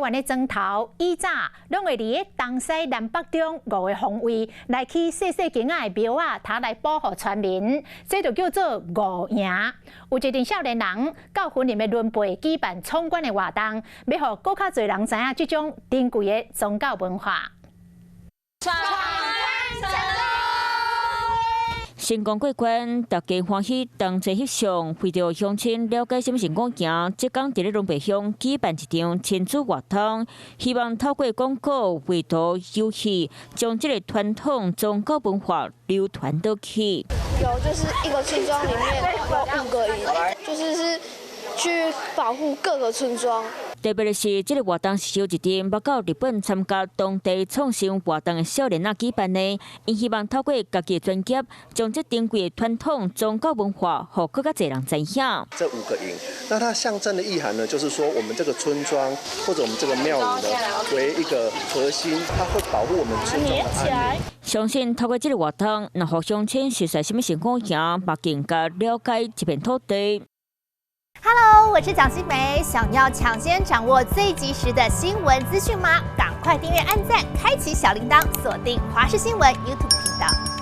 灣的莊頭以早攏會佇東西南北中五个方位來起細細間仔的廟仔，通來保護村民，這就叫做五營。有一陣少年人到雲林的崙背舉辦闖關的活動，欲予閣較濟人知影這種珍貴的宗教文化。闖關成功！成功過關，大家歡喜同齊翕相，為著鄉親了解啥物是五營，這工佇咧崙背鄉舉辦一場親子活動，希望透過廣告、繪圖、遊戲，將這个傳統宗教文化流傳落去。有，就是一個村莊裡面有五個營，就是去保護各個村莊。特別的是，這个活動是由一陣捌到日本參加當地創新活動的少年仔舉辦的，𪜶希望透過家己的專業，將這珍貴的傳統宗教文化，予閣較濟人知影。這五個營，那它象徵的意涵呢，就是說我們這個村莊或者我們這個廟宇呢，為一個核心，它會保護我們村莊的安寧。相信透過這个活動，若予鄉親熟悉啥物是五營，嘛更加了解這片土地。 Hello，我是蔣新梅，想要搶先掌握最及時的新聞資訊嗎？趕快訂閱、按讚、開啟小鈴鐺，鎖定華視新聞 YouTube 頻道。